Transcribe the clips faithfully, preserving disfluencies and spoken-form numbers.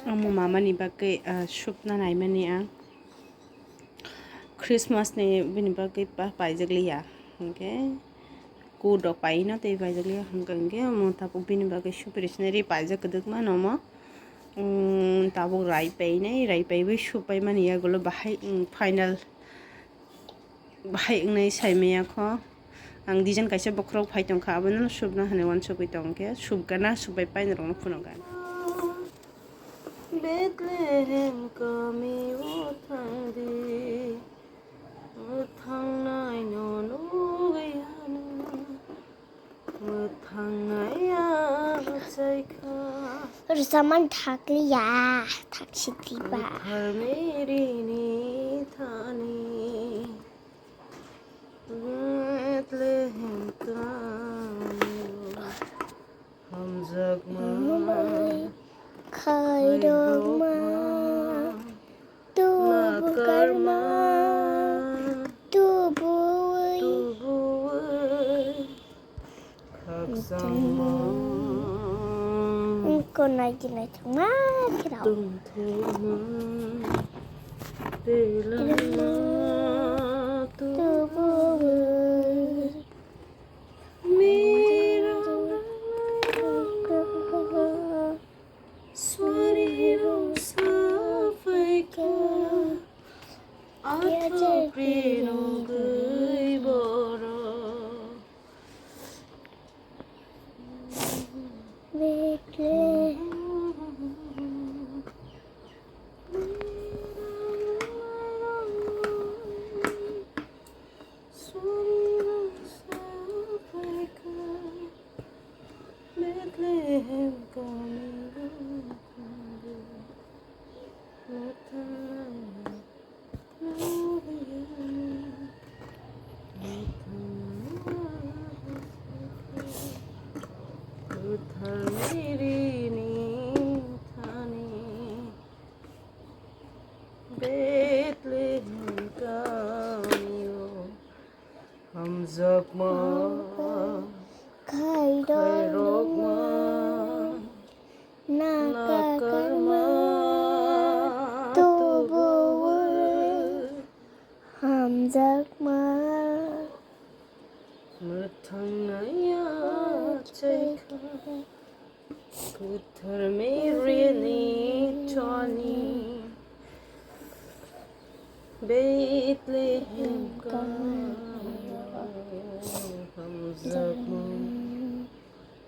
Omo mamani bagwi, ah, supna naimani ang. Christmas ni bini bagwi pa-, paijak liya. Hwnkhe coat rok paino tei paijak liya. Hwnkhe, hwnkhe omo tabuk bini bagwi supri sinari paijak kwdwkma nomo. Umm, tabuk rai painai, rai paiwi supaimani yagulo bahai, umm, final. Bahai wngnai saimaya kho. Ang design kaisa bokhorok phai tongkha, abono subna hinwi uansugwi tongkhe, subgana, subbai painai rokno phunukgana. Bethlehem kami o thangdi, o thangnai no nugwi ano. Mwthangnaia chaikha. Rwchapmani thakliya, thaksitiba. Kwthar Mary ni thani. Bethlehem kami hamjakma. Khairokma. Tubu karma. Tubuwi. Tubuwi. Khakchangma. Wngkha naidi naithokma kheno. Tongthokma. Telangma. Tubuwi. Mirang rang. Suari rong safaika, athok ri rong gwi borok. Bethlehem. Bethlehem kami Bethlehem kamio hamjakma khairokma nakarma tubuwi hamjakma. Mwthangnaia chaikha, Kwthar Mary ni thani, Bethlehem kamio hamjakma,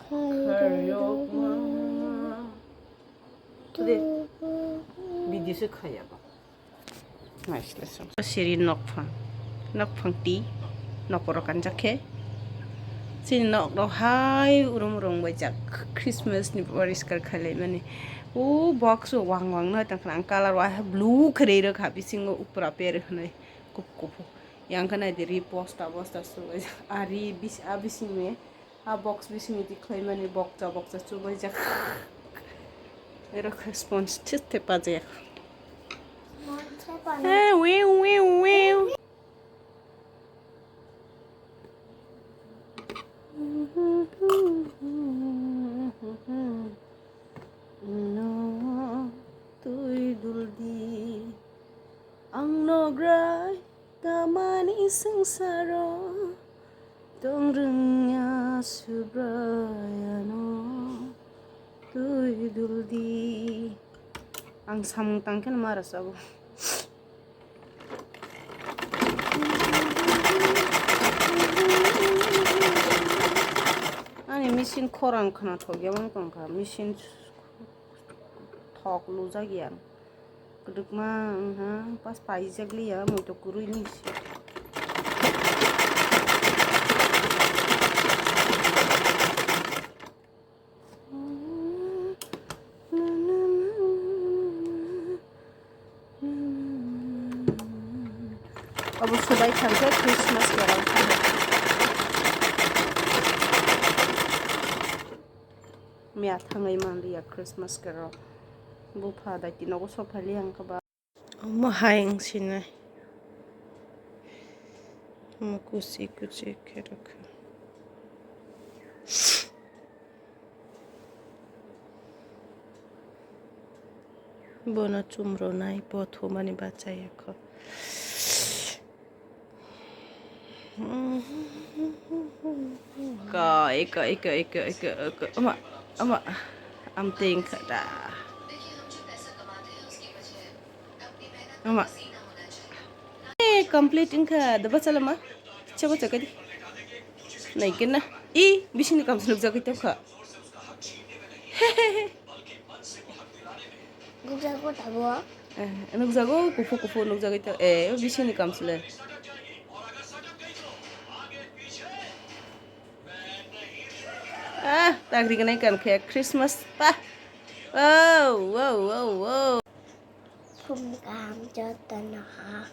khairokma. Video se khaya ba. Naisle song. Siri nokphang. Nokphang ti. Nokoro kanjak khe. Chini nok rok hai urum rong bai jak. Christmas ni poriskar khailai mani. O box o wang wang no tang khna ang color wa blue khrwi rok ha bisingo upra per hwnwi kup kup. Yang khna di ri posta bosta su bai jak. Ari bis a bising me. A box bising di khlai mani bokcha bokcha chubai jak. Ero khe sponge thik te pa jak. Eh, wiu, wiu, wiu. No, twi dul di. Ang nograi. Tamani swngsaro tong rwngya Subraiyano twi dul di. Ang samung tang khe ma rw sabo. Ani machine khorang khna thok ya wng tong kha, machine thok lujak ya. Kwdwkma wngha, pas paijak liya, muitu kwrwi ni se. Obo subai thangkhe Christmas kwrwi. Miya thangwi manliya Christmas kwrwi. Bupha daiti nogo sophaliya wngkha ba. Omo hai wng sinai. Omo kuchi kuchi khe rwkha. Bono chumrwnai bo thumani bachai kho. Ka, eka, eka, eka, eka, eka. Ama, ama, am ting kha da. Ama. Eh, complete wngkha da bachala ma. Chabo chakadi. Nai kena. I, bisingni kamsa nukjagwi tongkha. Nukjago tabo. Eh, nukjago, kuphur kuphur nukjagwi tong. Eh, bisingni kamsle. Ah, tagri ganai kan khe Christmas pa. Wow, wow, wow, wow. Khum kaham jotono ha.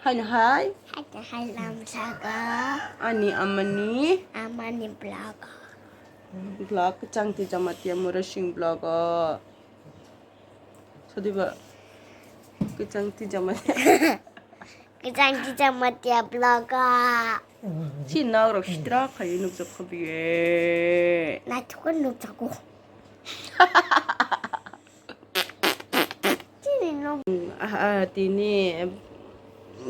Haino hai. Haino hai lamsago. Ani amani. Amani vlog. Vlog Kwchangtwi Jamatia Murasing vlog o. Sodiba. Kwchangtwi Jamatia. Kwchangtwi Jamatia vlog o. Si nok rok sitra khai nukjak khabiye. Naithok nukjago. Chini no. Ah, ah, tini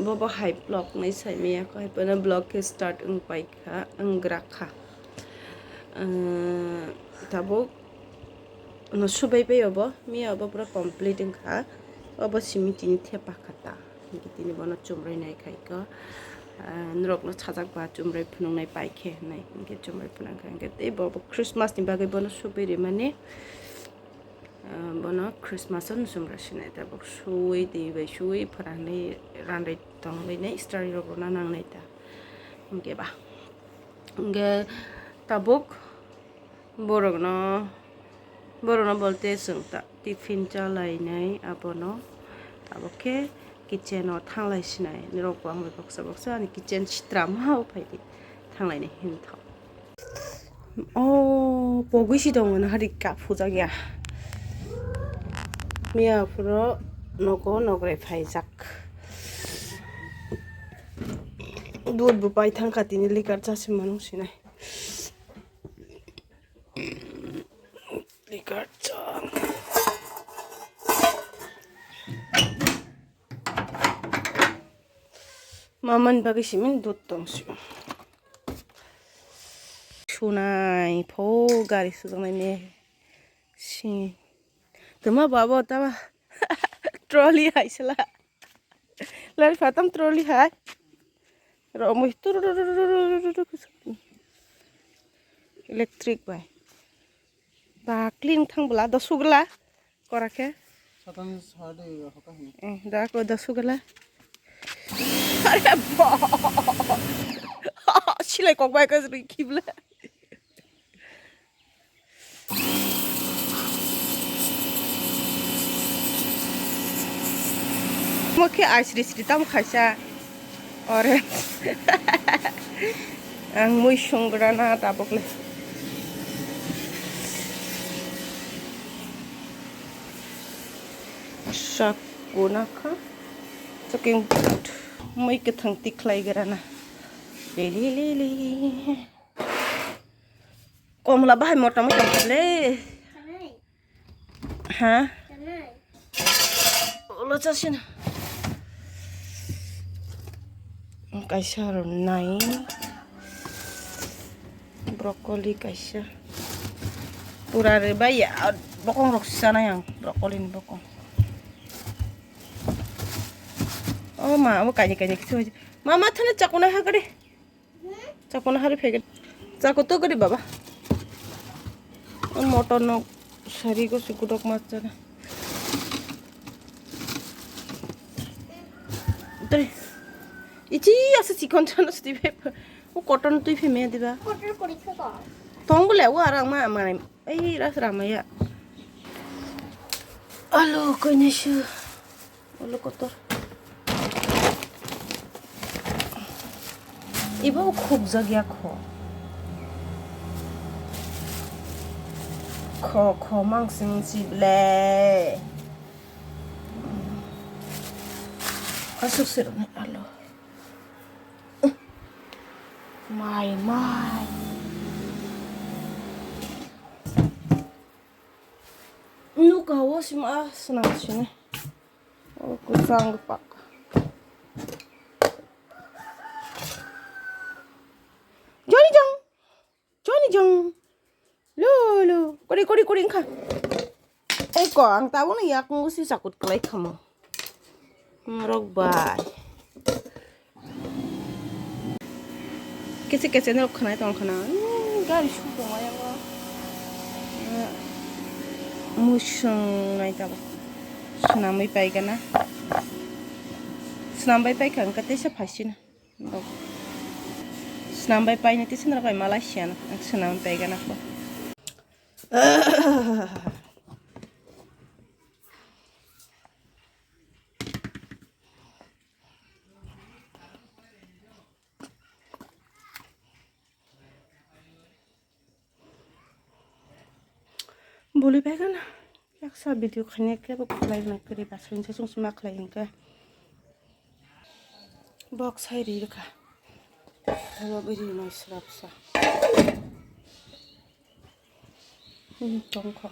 bobo hai vlog nai sai maya ko hai pano vlog ke start wng pai kha, wng gra kha. Ah, tabuk no subai pai obo, miya obo pura complete wng kha. Obo simi tini thepa kha ta. Hinkhe tini bono chumrwi nai khai ko. Ah, norok no sajak ba chumrwi phunuk nai pai khe hinai. Hinkhe chumrwi phunuk kha. Hinkhe tei bobo Christmas ni bagwi bono subai rimani. Ah, bono Christmas o nusung rok sinai tabuk suwi twi bai suwi pharangwi randai tongwi nai starring rok rwna nangnai ta. Hinkhe ba. Hinkhe tabuk borokno, borokno bolte chwng ta tiffin chalainai abono tabuk khe kitchen o thanglai sinai. Norok bo ang bai baksa baksa ani kitchen sitra ma o phaidi thanglainai hinwi thok. O pogwi si tongo na hari ka phujak ya. Miya phuro nogo nograi phaijak. Dud bo pai thangkha tini likar chasi manung sinai. Likar cha. Mamani bagwi simin dud tong sio. Sunai pho gari sujaknai me si. Tuma babo taba trolley hai sala. Lari phatam trolley hai. Romoi turu. Electric bai. Ba clean thang bwla dosu gla. Kora khe. Satan sade hoka hi. Eh, da ko dosu gla. Are bo. Silai kok bai ka rikhi bla. Mo khe ai sri sri tam khaisa. Ore. Ang mui sung grana tabuk le. Sakuna kha. Saking mui kethang tikhlai grana. Lili lili. Komla bahai mota mota le. Ha? Ulo chasina. Kaisa aro nai. Broccoli kaisa. Pura re bai ya, bokong rok sana yang, broccoli ni bokong. Oh ma, abo kaini kaini kisu. Mama thana chakuna ha gade. Chakona hari phege. Chako to gari baba. Motor no sari go si gudok mas jana. Tari. Ichi asa chikon chana sti phe. O cotton tui phe me diba. Cotton kori kha ko. Tong bole o arang ma amai. Ei ras ramaya. Alo koine shu. Olo kotor. Ibo khukjak ya kho. Kho, kho, mangsing si ble. Asuk sirok ni alo. Mai, mai. Nuka o sima swnam sini. O kwchang pak. Joni jong. Joni jong. Lo lo. Kori kori kori engkha. Eko ang tabukno yakung si sakut kwlai khamo. Morok bai. Kese kese norok khwnai tong khna. Hmm, gari su tong ayango. Musung nai tabo. Swnamwi paigana. Swnambai paikha engkha teisa phaisina. Swnambai paina teisa norok bai Malaysia no. Swnamwi paigana ko. Boli paikha na. Yaksa video khaina kebo khlai na kwrwi basai se sung suma khlai hwnkhe. Bok sai ri rwkha. Abo bwrwi no srapsa. Hmm, tongkho.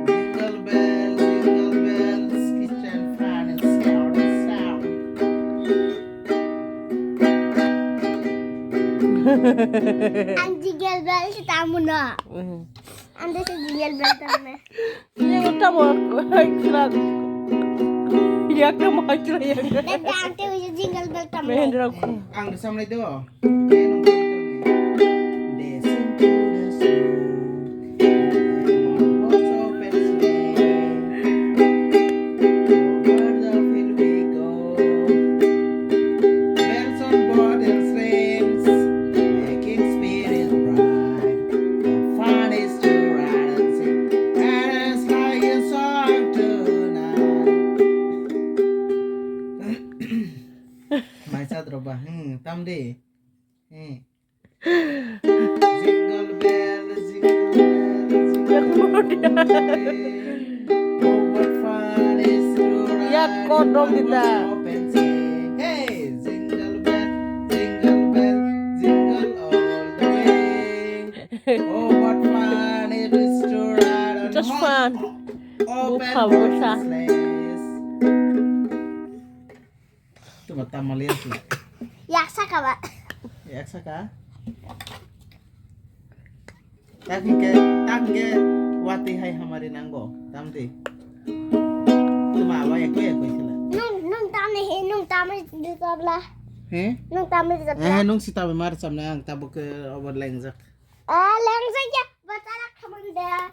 Jingle bells, jingle bells, kitchen fan is sound, sound. Ang jingle bell si tamu no. Ang desa jingle bell tamu. Yang utama, hai, kira. Yang utama, kira, yang. Dan ang te jingle bell tamu. Mahendra. Ang desa mulai do. Mai chadro ba, hmm, tam de. Hmm. Jingle bell, jingle bell, jingle bell. Oh, what fun it is to ride in one horse open sleigh. Hey, jingle bell, jingle bell, jingle all the way. Oh, what fun it is to ride on one open horse open sleighs. Tuma tamaliya tu. Yaksa ka ba? Yaksa ka? Tak hingke, tak hingke wati hai hamari nango. Tam di. Tuma awa ekoi ekoi sila. Nung, nung tamni he, nung tamni di kabla. He? Nung tamni di kabla. Eh, nung si tabe mar samne ang tabuk ke obo lengjak. Ah, lengjak ya. Batara khamang da.